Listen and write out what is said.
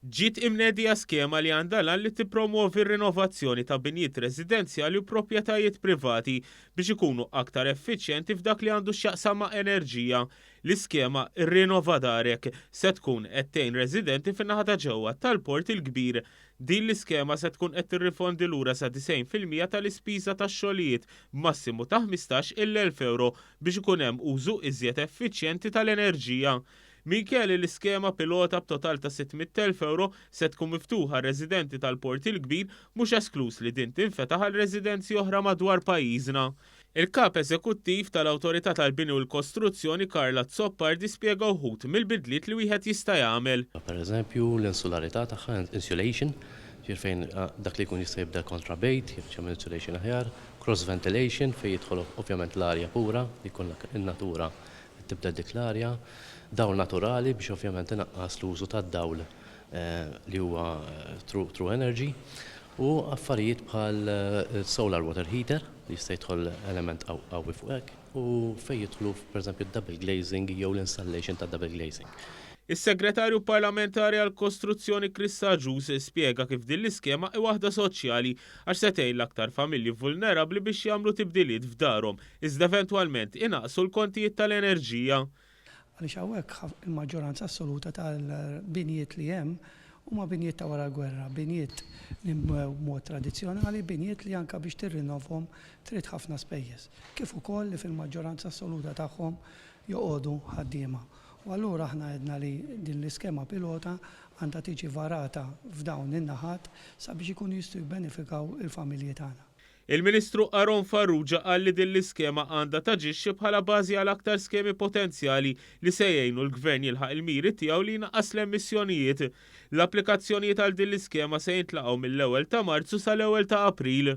Ġiet imnedija skema li għandha l-għan li tippromwovi r-rinovazzjoni ta' binjiet residenzjali u proprjetajiet privati biex ikunu aktar effiċjenti f'dak li għandu x'jaqsam ma' enerġija. L-iskema Irrinova Darek se tkun qed tgħin residenti fin-naħa ta' ġewwa tal-Port il-Kbir. Din l-iskema se tkun qed tirrifondi lura sa 90% tal-ispiża tax-xogħlijiet b'massimu ta' 15,000 ewro biex ikun hemm użu iżjed effiċjenti tal-enerġija. Minkejja li l-iskema pilota b'total ta' 600,000 ewro se tkun miftuħa għar-residenti tal-Port il-Kbir, mhux eskluż li din tinfetaħ għal residenzi oħra madwar pajjiżna. Il-Kap Eżekuttiv tal-Awtorità tal-Bini u l-Kostruzzjoni Karl Azzopardi spjega wħud mill-bidliet li wieħed jista' jagħmel. Per eżempju, l-insularità tagħha, insulation, ġifieri fejn dak li jkun jista' jibdel kontra bejt, jekk jagħmel insulation aħjar, cross ventilation fejn jidħol ovvjament l-arja pura li jkun in-natura tibdel dik l-arja, dawl naturali biex ovvjament inaqqas l-użu tad-dawl li huwa true energy u affarijiet bħal solar water heater li jista' jidħol element qawwi fuq hekk u fejn jidħlu pereżempju d-double glazing jew l-installation ta' double glazing. Is-Segretarju Parlamentari għall-Kostruzzjoni Chris Agius spjega kif din l-iskema hi waħda soċjali għax se tgħin l-aktar familji vulnerabbli biex jagħmlu tibdiliet f'darhom iżda eventwalment inaqqsu l-kontijiet tal-enerġija. Għaliex hawnhekk il-maġġoranza assoluta tal-binjiet li hemm huma binjiet ta' wara l-gwerra, binjiet li nbnew b'mod tradizzjonali, binjiet li anke biex tirrinnovhom trid ħafna spejjeż. Kif ukoll li fil-maġġoranza assoluta tagħhom joqogħdu ħaddiema. U allura aħna għedna li din l-iskema pilota għandha tiġi varata f'dawn in-naħat sabiex ikunu jistgħu jibbenefikaw il-familji tagħna. Il-Ministru Aaron Farrugia qal li din l-iskema għandha taġixxi bħala bażi għal aktar skemi potenzjali li se jgħinu l-Gvern jilħaq il-miri tiegħu li jnaqqas l-emissjonijiet. L-applikazzjonijiet għal din l-iskema se jintlaqgħu mill-ewwel ta' Marzu sal-ewwel ta' April.